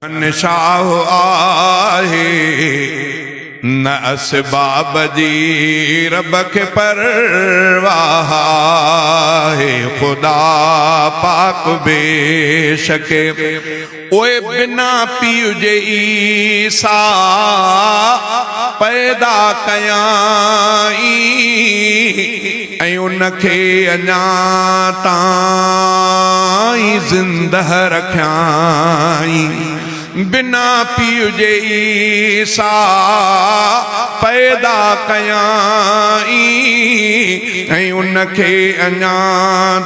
شاهه آهي نه اسباب جي رب کي پرواهه آهي خدا پاڪ بيشڪ اوء بنا پيء جي عيسيٰ پيدا ڪيائين ۽ ان کي اڃا تائين زنده رکيائين. بنا پيء جي عيسيٰ پيدا ڪيائين ۽ ان کي اڃا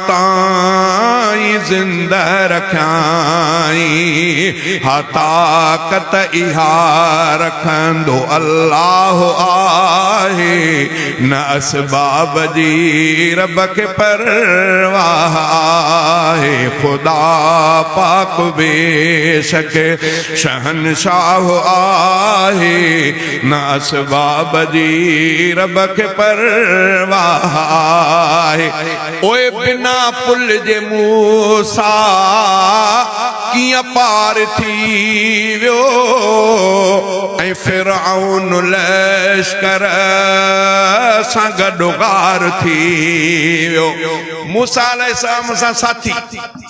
تائين زنده رکيائين. ها طاقت اها رکندو الله آهي. نه اسباب جي رب کي پرواهه آهي خدا پاڪ بيشڪ شهنشاهه آهي نه اسباب جي رب کي پرواهه آهي اوء بنا پل جي موسيٰ ڪيئن پار ٿي ويو ۽ فرعون لشڪر سان گڏ غار ٿي ويو. موسيٰ عليه السلام سان ساٿي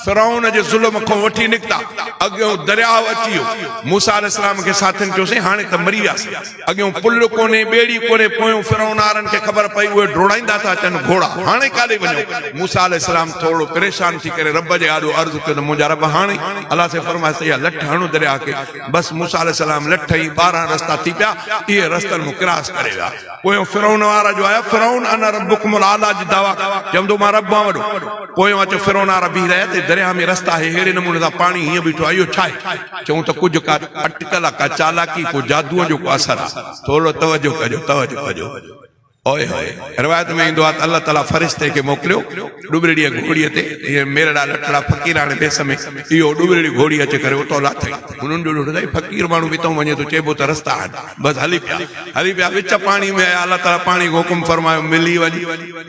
فرعون جي ظلم کان وٺي نڪتا. اڳيون درياء اچي ويو. موسيٰ عليه السلام کي ساٿين چيو سائين هاڻي ته مري وياسين. اڳيون پل ڪونهي، ٻيڙي ڪونهي، پويون فرعون وارن کي خبر پئي، اهي ڊوڙائيندا ٿا اچن گهوڙا، هاڻي ڪاڏي وڃون؟ موسيٰ عليه السلام ٿورڙو پريشان ٿي ڪري رب جي آڏو عرض ڪيو ته منهنجا رب هاڻي؟ الله سائين فرمايس ته اها لٺ هڻ درياء کي، بس موسيٰ عليه السلام لٺ هنئي، 12 رستا ٿي پيا، اهي رستن مون ڪراس ڪري ويا. پويون فرعون وارا جو آيا، فرعون انا ربڪم الاعليٰ جي دعويٰ چوندو مان رب آهيان وڏو. پويون اچي فرعون وارا بيهي رهيا ته درياء ۾ رستا آهي، ههڙي نموني سان پاڻي هيئن بيٺو آهي، اهو ڇا آهي؟ چئون ته ڪجهه ڪا اٽڪل آ، ڪا چالاڪي، ڪو جادوء جو ڪو اثر آ. ٿورڙو توجه ڪجو، توجه ڪجو. اوئي هوئي. روايت ۾ ايندو آ ته الله تعاليٰ فرشتي کي موڪليو ڏٻرڙيء گهوڙيء تي، اهي ميرڙا لٽڙا فقيراڻي ويس ۾، اهو ڏٻرڙي گهوڙي اچي ڪري اتو لاٿئي. هنن جو ڏٺو ته هي فقير ماڻهو به اتئون وڃي ٿو، چئبو ته رستا آهن. بس هلي پيا. هلي پيا، وچ پاڻي ۾ آيا، الله تعاليٰ پاڻي کي حڪم فرمايو، ملي وڃ.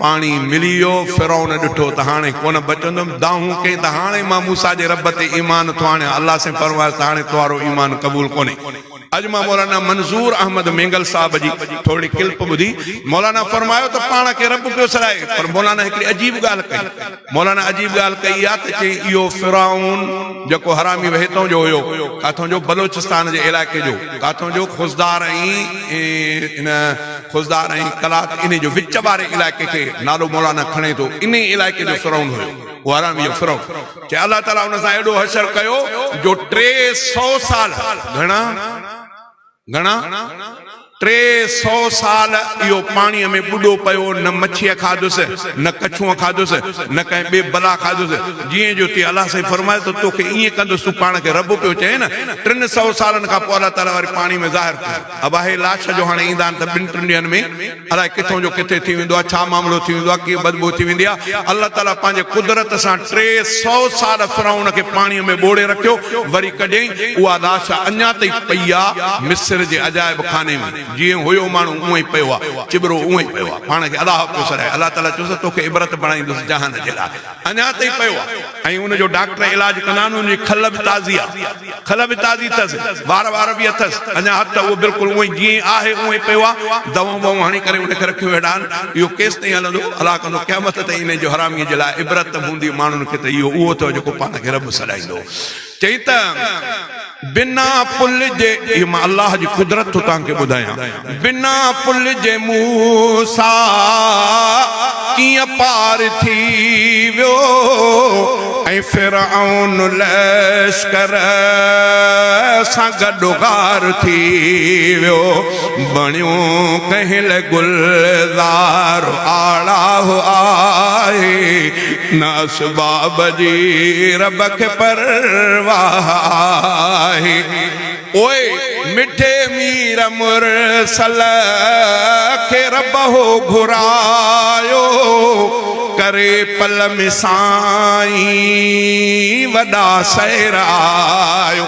پاڻي ملي ويو، فرعون ڏٺو ته هاڻي ڪونه بچندم، دانهون ڪيائين ته هاڻي مان موسيٰ جي رب تي ايمان ٿو آڻيان، الله سائين فرمايس ته هاڻي توهارو ايمان قبول ڪونهي. اڄ مان مولانا منظور احمد مينگل صاحب جي ٿورڙي ڪلپ ٻڌي، مولانا فرمايو ته پاڻ کي رب پيو سڏائي، پر مولانا هڪڙي عجيب ڳالهه ڪئي، مولانا عجيب ڳالهه ڪئي اها ته چيائين اهو فرعون جيڪو حرامي وهيتون جو هيو، ڪاٿون جو بلوچستان جي علائقي جو، ڪاٿون جو خضدار ۽ ان خضدار ۽ قلات انهي جو وچ واري علائقي کي نالو مولانا کڻي ٿو، انهي علائقي جو فرعون هيو، اهو حرامي جو فرعون. چي الله تعالي ان سان اهڙو حشر ڪيو جو 300 سال، گهڻا؟ گهڻا؟ 300 سال اهو پاڻيء ۾ ٻڏو پيو، نه مڇيء کاڌس، نه ڪڇونء کاڌس، نه ڪنهن ٻي بلا کاڌس، جيئن جو تيئن الله سائين فرمايس ته توکي ائين ڪندس تون پاڻ کي رب پيو چئين نه، 300 سالن کان پوء الله تعالي وري پاڻي ۾ ظاهر ٿيس. ابا هي لاش جو هاڻي ايندا آهن ته ٻن ٽن ڏينهن ۾ الائي ڪٿون جو ڪٿي ٿي ويندو آهي، ڇا معاملو ٿي ويندو آهي، ڪيئن بدبوء ٿي ويندي آهي. الله تعاليٰ پنهنجي قدرت سان 300 سال فرعون کي پاڻيء ۾ ٻوڙي رکيو، وري ڪڍيائين، اها لاش اڃا تائين پئي آهي مصر جي عجائب خاني ۾، جيئن هيو ماڻهو اونئن ئي پيو آهي، چٻرو اونئن ئي پيو آهي، پاڻ کي الله پيو سڏائي. الله تعاليٰ چيس ته توکي عبرت بڻائيندس جهان جي لاء. اڃا تائين پيو آ ۽ ان جو ڊاڪٽر علاج ڪندا آهن ان جي کل به تازي آ کل به تازي اٿس وار وار به اٿس اڃا هٿ اهو بلڪل اونئين جيئن آهي اونئين پيو آ دوائون بوائون هڻي ڪري ان کي رکيو ويٺا آهن اهو ڪيستائين هلندو الله ڪندو قيامت تائين ان جو حرامي جي لاء عبرت هوندي ماڻهن کي ته اهو اهو اٿو جيڪو پاڻ کي رب سڏائيندو چئي ته بنا پل جي اهو مان الله جي قدرت ٿو توهان کي ٻڌايان بنا پل جي موسيٰ ڪيئن پار ٿي ويو ۽ فرعون لشڪر سان گڏ غار ٿي ويو بڻيو ڪنهن لئه گلزار آڙاهه آهي نه اسباب جي رب کي پرواهه آهي. اوء مٺي مير مرسل کي رب هو گهرايو، ڪري پل ۾ سائين وڏا سير آيو.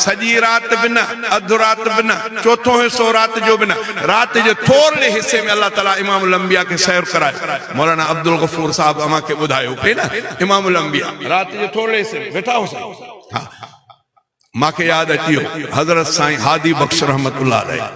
سڄي رات به نه، اڌ رات به نه، چوٿون حصو رات جو به نه، رات جي ٿورڙي حصي ۾ الله تعاليٰ امام الانبياء کي سير ڪرايو. مولانا عبدالغفور صاحب اوهان کي ٻڌايو پئي نه امام الانبياء رات جي ٿورڙي حصي ۾ ويٺا هو سائين ها. مانکي ياد اچي ويو حضرت سائين هادي بخش رحمت الله عليه.